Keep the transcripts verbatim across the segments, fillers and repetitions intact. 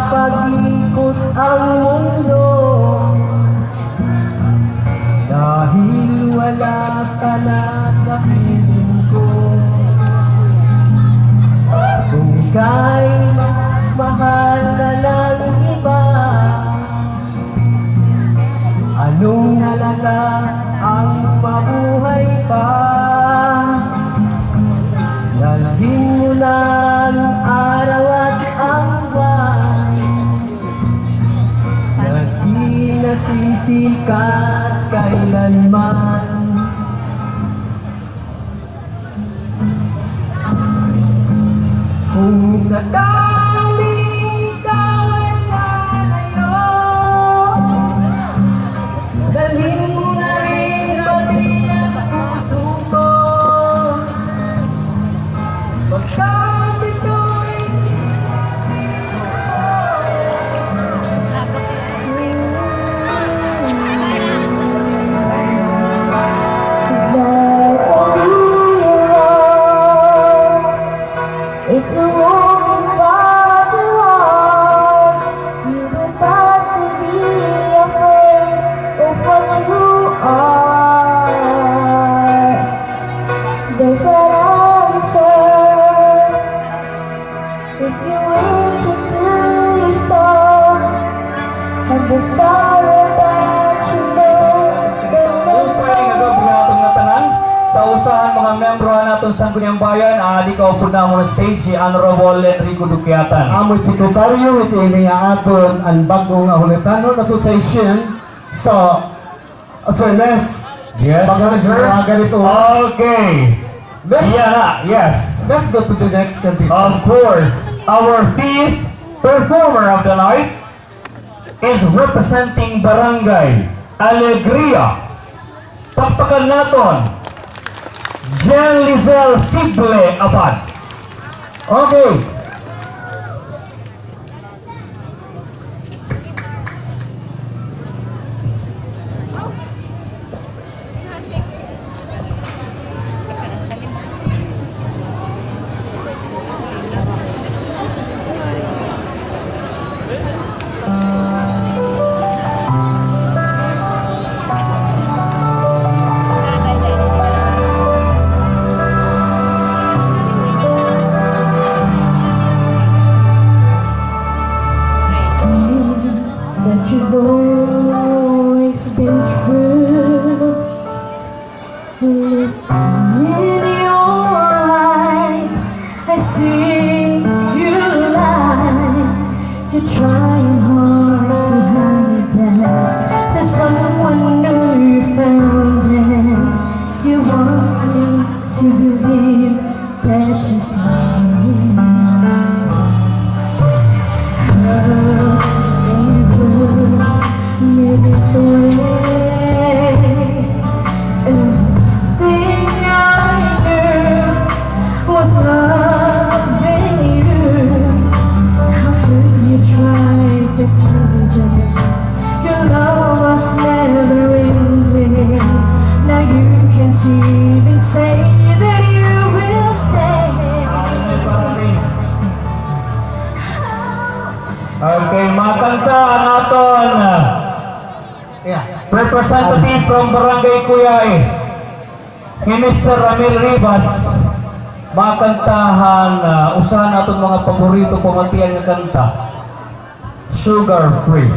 Pag-ikot ang mundo, dahil wala ka na sa piling ko. Kung ika'y mahal na ng iba, anong halaga ang mabuhay pa? Dalhin mo na ang araw at ang buwan. Di nasisikat kailanman. Kung sakaling ikaw ay lalayo, dalhin mo na rin pati ang puso ko. If you look inside your heart, you will start to be afraid of what you are. There's an answer. If you reach it to yourself and the sorrow that you know will make— Maupay nga gab-i ha aton ngatanan. Sa usa han mga miyembro han aton Sangguniang Bayan, aadi kaupod namon ha stage si Honorable Enrico Duquiatan. Amo it sekretaryo hit ini nga aton an bag-o nga Hulitanon Association sa Sir Nes. Yes, Baka sir. Nagkakaganito. Okay. Let's— Yeah, yes. Let's go to the next contestant. Of course, our fifth performer of the night is representing Barangay Alegria. Pakpakan naton, Jen Lizelle Sible Abad. Okay. That you've always been true. Looking in your eyes, I see you lie. You're trying hard to hide that there's someone new you found, and you want me to believe that you're still here. However, maybe it's already— Everything I knew was loving you. How could you try pretending your love was never ending? Now you can't even say that you will stay. Okay, makanta an aton, uh, Yeah. Representative from Barangay Cuyai, hi Mister Ramil Rivas, makanta han, ah, usa han aton mga paborito pamatian nga kanta, Sugar Free.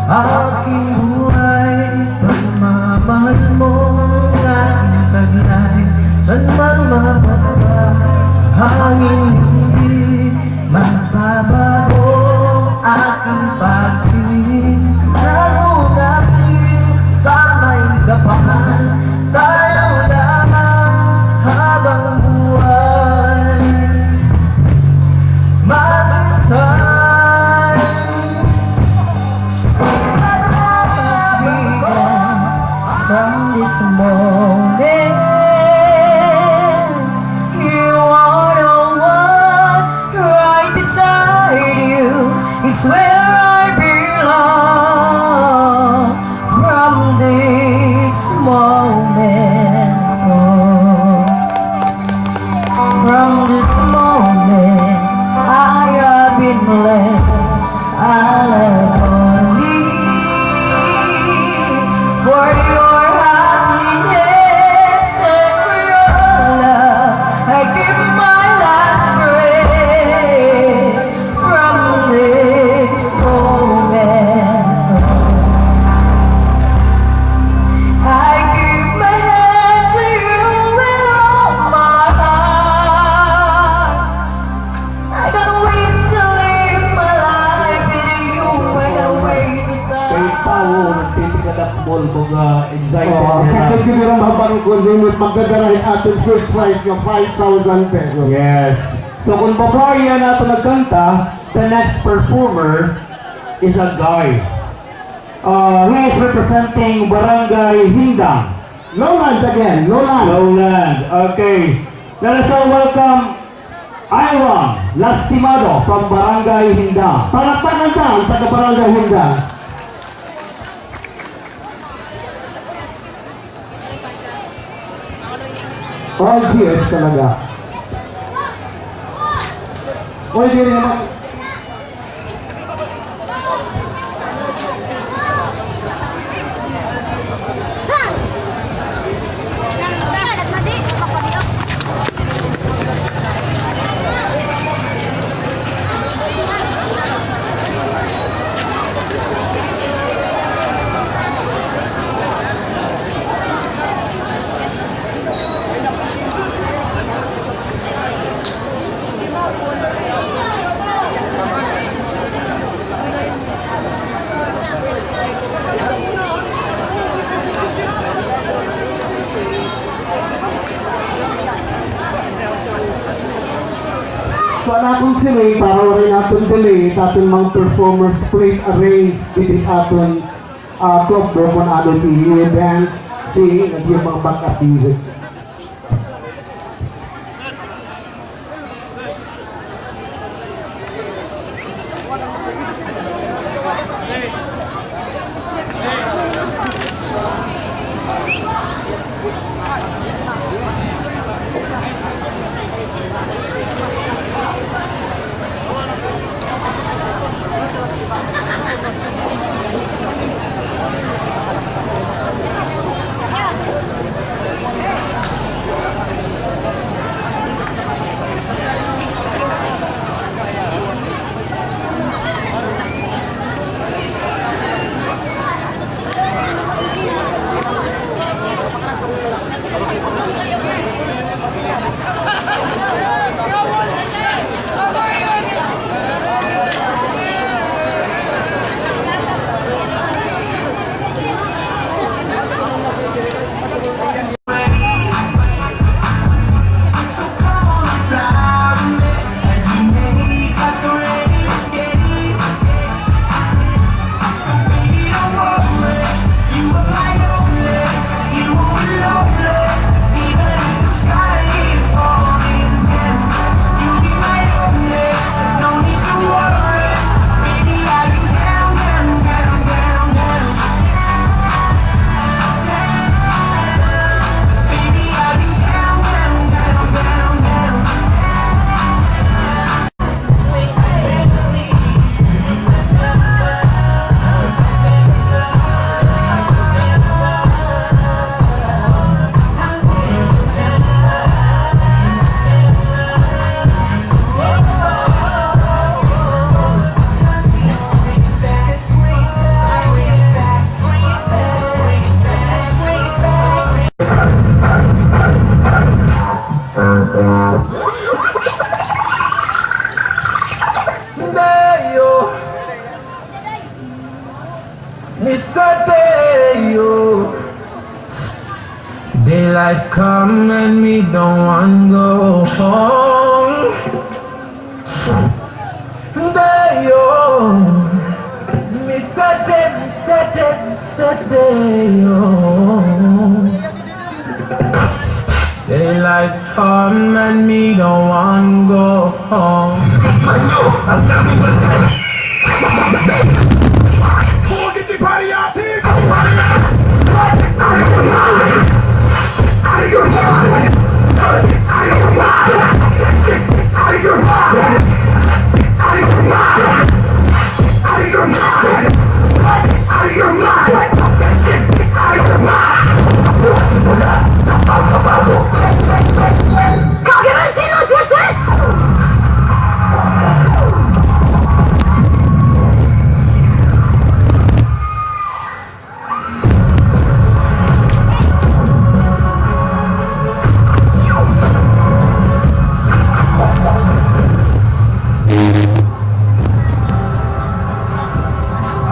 Aking buhay, pagmamahal mo, aking taglay, san man mapadpad, hangin hindi magbabago, aking pagtingin, lalo natin sa may kapal, tayo lamang habang buhay. Maghintay. From this moment, you are the one, right beside you is where I belong. From this moment on, from this moment, I have been blessed. I love only for your happiness and for your love. I give my last breath from this moment on. I give my hand to you with all my heart. I can't wait to live my life with you. I can't wait to start. Kay Pao, nagpipikadakmol ko nga excited. Oh, excited kami rin mabarog ko rin. Magdadala hin aton first prize nga five thousand pesos. Yes. So, kung babae an aton nagkanta, the next performer is a guy. Uh, he is representing Barangay Hindang. Lowland again, Lowland. Lowland, okay. Let us all welcome Iron Lastimado from Barangay Hindang. Palakpakan ta an taga Barangay Hindang. All G S talaga. Oy, diri naman. So, an akon siring, para waray naton delay, it aton mga performers, please arrange it aton, ah, club room kon ano it iyo dance, si, it iyo mga backup music. Mi seh day, oh. Daylight come and mi don't want go home. Day, oh. Mi seh day, mi seh day, mi seh day, oh. Daylight come and mi don't want go home. Get the party out here! Out of your mind! Out of your mind! Out of your mind! Out of your mind! Out of your mind! Out of your mind! Out of your mind! Out of your mind! Come get us in the justice!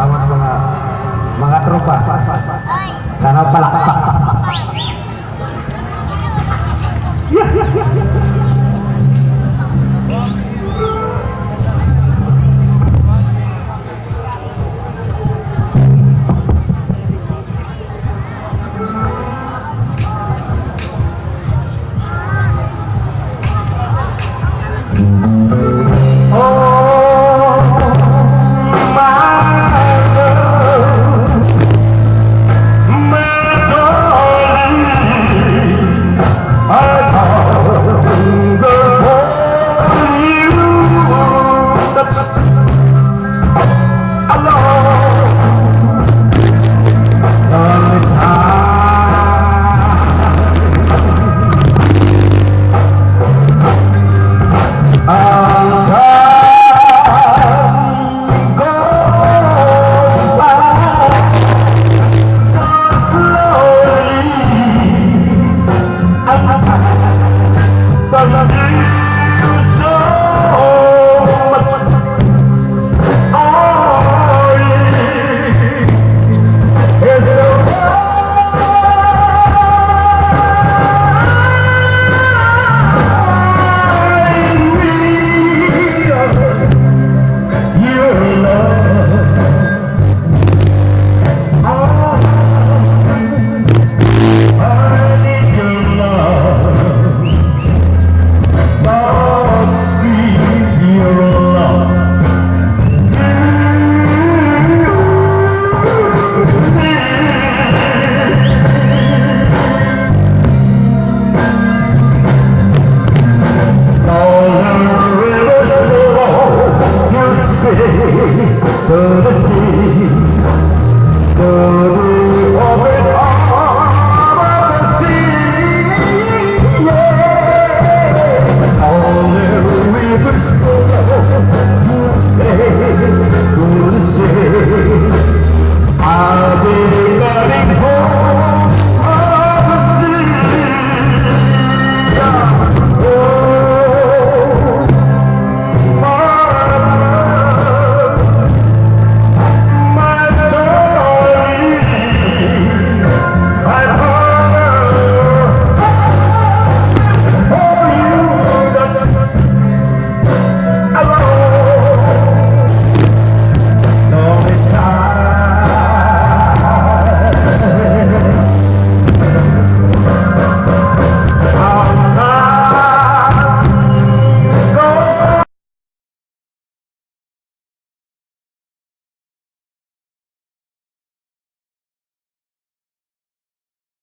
Mga, mga, mga tropa, sana palakpak.